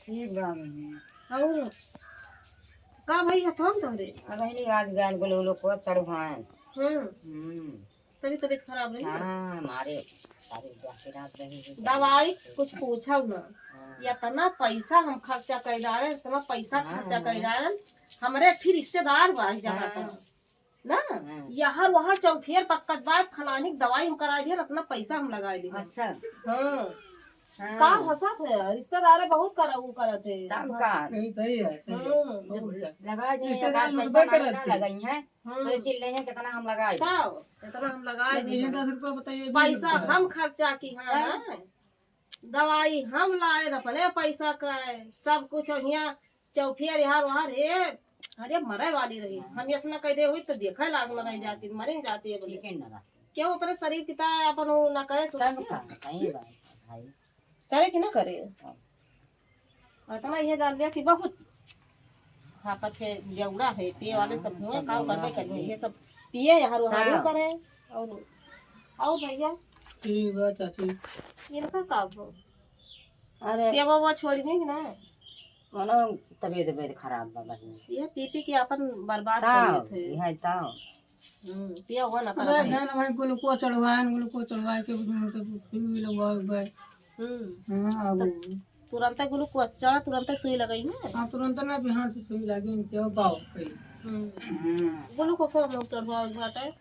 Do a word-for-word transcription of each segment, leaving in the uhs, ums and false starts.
ठीक बा बहिनी। और का भई है थम तोहरे? अब बहिनी आज गैन गुलगुलो को चढ़वाएन। हम्म। हम्म। तभी तबीयत खराब रही ना? हाँ, हमारे सारी जाके रात रही है। दवाई कुछ पूछो ना। हाँ। इतना पैसा हम खर्चा कर डारे, इतना पैसा हाँ, खर्चा हाँ। कर डारे। हमरे एक ठी रिश्तेदार बा जहाँ हाँ। का। ना? हाँ। यहाँ वहाँ चौफेर पक्कत बा, फलानी के दवाई हम कराए दिए, इतना पैसा हम लगाए दिए। अच्छा। हाँ। हाँ। का हंसत है? रिश्तेदारे बहुत कर, उ करत है। तब का? सही, सही है, सही है। हाँ। बहुत है। लगा दिए, रिश्तेदार एक आध लुटबे पैसा करत ना है। लगाई है। हाँ। तो ये चिल्ले हैं, कितना हम लगाए। तब, इतना हम लगाए लेकिन दिए। ये दस रुपया बताइए, बीस पैसा रुपया। हम खर्चा की, हाँ, हाँ। ना? दवाई हम लाए न अपने पैसा का, सब कुछ हियाँ चौफेर यहाँ वहाँ रे, अरे मरे वाली रही। हम ऐसा न कह दे हुई तो देखे लाग न रह जाती, मरे न जाती है बोले। ठीक है ना। क्यों अपने शरीर की ता अपन वो ना करे तब सोचिए। का, सही बात है भाई। करे कि ना करे? हाँ। इतना ये जान लिया कि बहुत हाकत है, बेवड़ा है, पिए वाले सब हाँ, हुए, सब काम बेवड़ा करबे है। करबे, ये सब पिए यहाँ रुहारू हाँ। करे। और, और भैया? ठीक बा चाची। इनका का हो? अरे। पिया बाबा छोड़ी नहीं ना? मनो तबीयत, तबीयत खराब बा बहिनी। ये पी पी के अपन बर्बाद हाँ, करिए थे। यह तो। हम्म, पिया हुआ ना अरे करवाए। जान भाई ग्लूकोज चढ़वाए, ग्लूकोज चढ़वाए के बुझुन के सुई लगवाए गए। हम्म। हाँ, अब तो तुरंते ग्लूकोज चढ़ा, तुरंते सुई लगाई ना। हाँ, तुरंते ना बिहान से सुई लागी इनके और बाव कई। हम्म। हम्म। ग्लूकोज हम लोग चढ़वाए बाटे।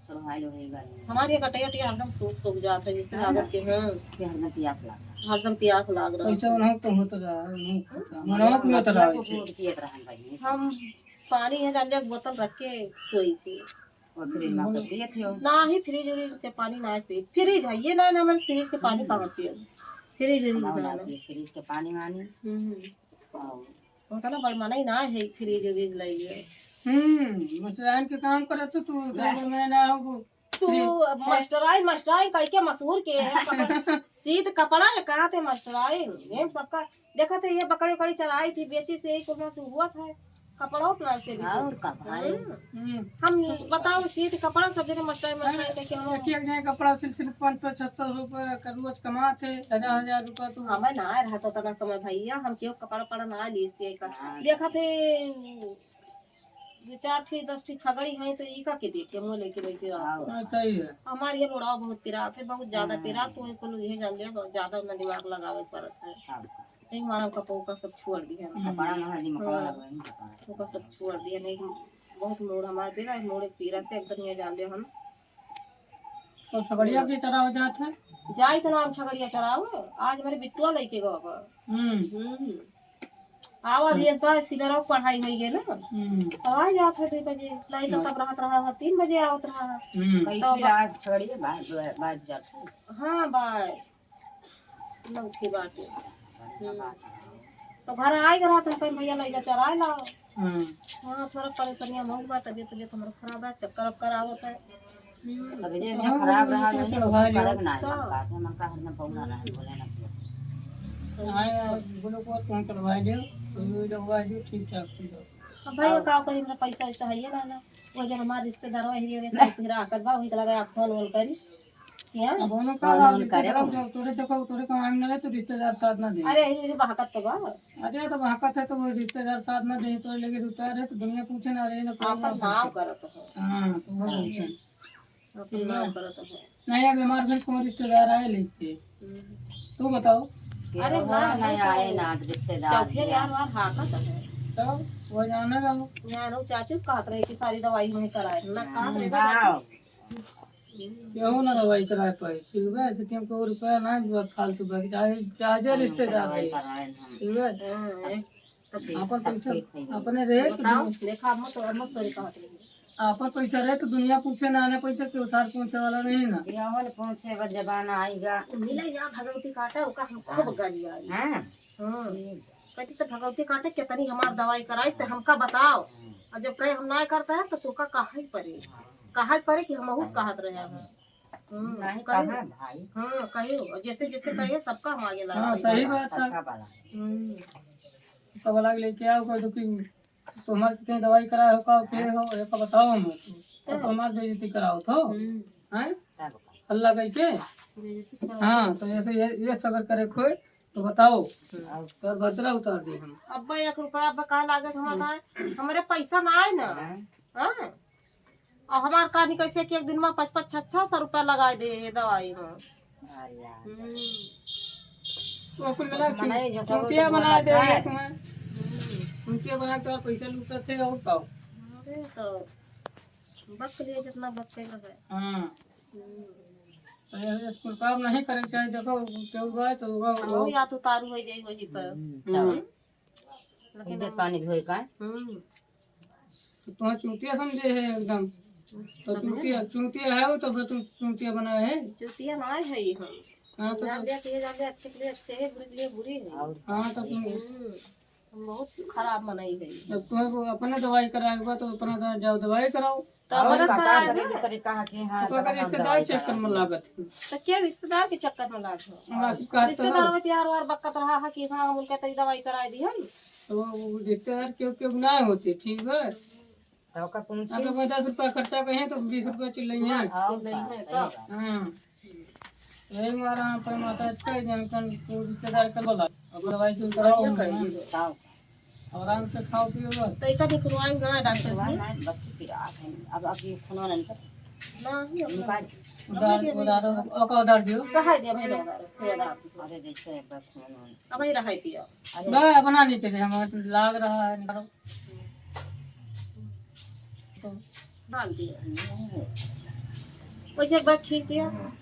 चढ़वाए लो है गाड़ी। हमारी ये गटैया, गटैया हरदम सूख, सूख जात है, जैसे हाँ। लागत के, हाँ। ये हरदम प्यास लाग रहा। हरदम प्यास लाग रहा कैसे है। उन्हें तो होत रहा, उन्हें होत रहा। उन्हें होत रहा बहुत वैसे। पियत रहन भाई। हम पानी है जान लिया, बोतल रख के सोई थी। और फ्रिज में तो पिए थे हो। ना ही फ्रिज उरिज के पानी ना पी। फ्रिज है, ये ना, ना, मैं फ्रिज के पानी हम्म। कहाँ पिए? फ्रिज उरिज हमारा ना ना ना। पिए, फ्रिज के पानी वानी। हम्म। और उतना बड़ मना ही ना है, फ्रिज उरिज ले लिए। हम्म, मस्टराइन के काम करत तो तू, वाह। तो मैं ना हो, तू फ्रिज। अब मस्टराइन, मस्टराइन कह के मशहूर के है, कपड़ा, सीध कपड़ा है, कहा थे मस्टराइन, ये सबका देखत है, ये बकरी उकरी चराई थी, बेची से यही कुल से हुआ था, कपड़ा उतना से भी और का भाई। हम्म। हम्म। हम बताओ, सीध कपड़ा सब जगह मस्टराइन, मस्टराइन कह के हम एक, एक जने कपड़ा सिल, सिल पाँच सौ, छह सौ रुपया का रोज कमात है, हजार, हजार रुपया तो। हमें ना रहा तो तना समय भैया, हम केहू कपड़ा पड़ा ना ली से का। हाँ। देखत है, दो चार ठी, दस ठी छगड़ी हैं, तो ई का के देख के मुँह लेके बैठे रहत हाँ। हैं। हाँ, सही है। हमार ये मुड़वा बहुत पिरात है, बहुत ज्यादा हाँ। पिरात, तो इनको लोग ये जान लिया, बहुत ज्यादा उनमें दिमाग लगावे के पड़त है। हाँ। यही मारा उनका पौका सब छोड़ दिया। हम्म। कपड़ा में हल्दी मखमल हाँ। लगा है, कपड़ा। ओका सब छोड़ दिया, नहीं, बहुत मुड़ हमार पिरा, मुड़ पीरा से एकदम ये जान लिया हम। तो छगड़िया के चराव जात है? जाई तो ना हम छगड़िया चराव, आज हमारे बिट्टुआ लेके गवा बा। हम्म। हम्म। आवा भी इस बार सिबेरा को पढ़ाई होई गई ना। हम्म। तो आ जात है दो बजे, नहीं तो हाँ। तब रहत रहा है, तीन बजे आवत रहा है। हम्म। तो कैसी बा- रात छगड़िया बाज, बाज जात है। हाँ, बाज। लौठी बाटे। हम्म। तो घर आए के रहत है, कहीं भैया लइका चराए लाओ। हम्म। हाँ, थोड़ा परेशानियाँ महंग बा, तबीयत, तबीयत हमारा खराब है, चक्कर वक्कर आवत है। हम्म। तबीयत हाँ, खराब रहा, तो नहीं, चढ़वा कुछ लो। करे के ना, तो मन का, मन का हरदम पौना रहे, बोले ना किया। तो हाँ यार, बोलो को तुम चढ़वा दो, तो ये लोग आ जाओ, ठीक ठाक से जाओ। अब भाई, हाँ। का करी, मेरा पैसा वैसा है ये ना, ना। वो जो हमारे रिश्तेदार वही रे, रे, चौक पे राखत बा, वही के लगा फोन वोन करी। क्या? अब उन्होंने कहा, फोन वोन करे रिश्तेदार हो। जो तोरे देखो, तोरे कमाई में ना रहे, तो रिश्तेदार साथ ना दे। अरे, ये बहकत तो बा। अरे, तो बहकत है, तो वो रिश्तेदार साथ ना दे, तो लेके रिश्तेदार है, तो दुनिया पूछे ना रहे, ना कोई आपन ना नाम पूछे। करत है। हाँ, तो वो हाँ। बोलते हैं। आपन ठीक नाम है। करत है। नहीं, अब हमारे घर कौन रिश्तेदार आए लेके? हम्म। तू बताओ। अरे, केहू ना, ना नहीं तो आए ना, रिश्तेदार चौथे भी यार आए। वार हाकत है। तो वो जाने रहो। यार, वो चाची से कहत रहे कि सारी दवाई वहीं कराए। ना कहत रहे, हाँ। चाची। केहू ना दवाई कराए पाई, ठीक बा? ऐसे टीम को रुपया ना दिया फालतू बा, चाहे, चाहे जे हाँ, रिश्तेदार दवाई रहे, कराए हम। ठीक बा? हाँ, एक तो ठीक, आपन तब पैसा ठीक होई गई। अपने रहे तो बताओ, दो। देखा, हम तो, हम तो कहत रहे। आपन पैसा रहे तो दुनिया पूछे ना, आने पैसा के उधार पूछे वाला नहीं ना। केहू न पूछे, बस जमाना आई बा। मिले जा भगवती काटा, ओका हम खूब हाँ। गाली आई। हाँ। हाँ। ठीक। कहती तो भगवती काटे, कितनी हमार दवाई कराई, तो हमका बताओ। हाँ। और जब कहे हम ना करते हैं, तो तोका कहा ही पड़े। हाँ। कहा ही पड़े कि हम उस कहत रहे हैं। हम्म, नहीं कहियो। कहाँ भाई? हाँ, कहियो। और जैसे, जैसे कहिए, सबका हम आगे ला हाँ, रहे हैं। सही बात है। सबका भला। हम्म। तो बोला कि लेके आओ, कोई तो कि तुम्हारे कितने दवाई कराए हो, का, के हो, ये तो बताओ हमको। तो तो। तुम्हारी बेइज्जती कराओ तो। हम्म। हैं? क्या बताओ? अल्लाह कह के? बेइज्जती कराओ। हाँ, तो जैसे ये, ये सबर करे कोई, तो बताओ, हम्म। तोर भद्रा उतार दी हम। अब्बा एक रुपया अब्बा का लागत हमार हम्म। ना, हमरे पैसा ना आए ना। हाँ। हाँ? और हमार कहानी कैसे कि एक दिन में पाँच पाँच छः छः सौ रुपया लगाए दे ये दवाई में। अरे यार। हम्म। वो कुल मिला कुछ मनाई, झूठा चूतिया वो बना दे बात है। ये तुम्हें। हम्म। चूतिया बना के पैसा लूटत थे और पाओ। अरे तो बक लिए जितना बक के लगे। हाँ। हम्म। तो ये कुल काम नहीं करे के चाहिए। देखो, केहू बा तो होगा, हाँ, वो या तो तारू हो जाई वही पर। हम्म, हम्म। तब। लेकिन इज्जत हम पानी धोए का। हम्म। तो तुम्हें चूतिया समझे है एकदम। तो समझे चूतिया, ना? चूतिया है वो, तो तुम चूतिया बनाए है। चूतिया ना है ये हम। हाँ, तो जान लिया कि ये जान लिया अच्छे के लिए अच्छे है, बुरे के लिए बुरे है। और हाँ, तो तुम हम्म। हम बहुत खराब मनई है। जब तुम्हें वो अपने दवाई कराए के बा, तो अपना दवा-, जाओ दवाई कराओ। तो और अपना का कराए करे ना। दूसरे कहा कि हाँ, तो तो अगर हम रिश्तेदार दवाई चक्कर में कराएंगे। लागत है। तो क्या रिश्तेदार के चक्कर में लाग हो? हम आपको कहते रिश्तेदार हो। में तो यार वार बकत रहा है कि हाँ, हम उनका तरी दवाई कराए दी हम। तो वो रिश्तेदार क्यों, क्यों ना होते, ठीक है? तो ओकर पूछी। अगर मैं दस रुपया खर्चा कहे तो बीस रुपया चिल्लाई है। हाँ, चिल्लाई है, सही तो। बात। हाँ। यही मारा हम पर माता इसका ही जान कन को रिश्तेदार कर बोला। अब दवाई जो कराओ, हाँ। बताओ। आराम से खाओ पियो बस। तो इका दिखवाई ना डॉक्टर दुआ जी। ना, बच्चे पिरात हैं। अब, अब ये खून वाला निकल। ना, ही अपना निकाल। उधार, उधार, ओका उधार दियो। कहा दिया भाई उधार, फिर उधार। अरे जैसे एक बार खून वाला। अब ही रहाई दिया। अरे। बस अपना नहीं चले, हमारे तो लाग रहा है, निकालो। तो डाल दिया। वैसे एक बार खींच दिया।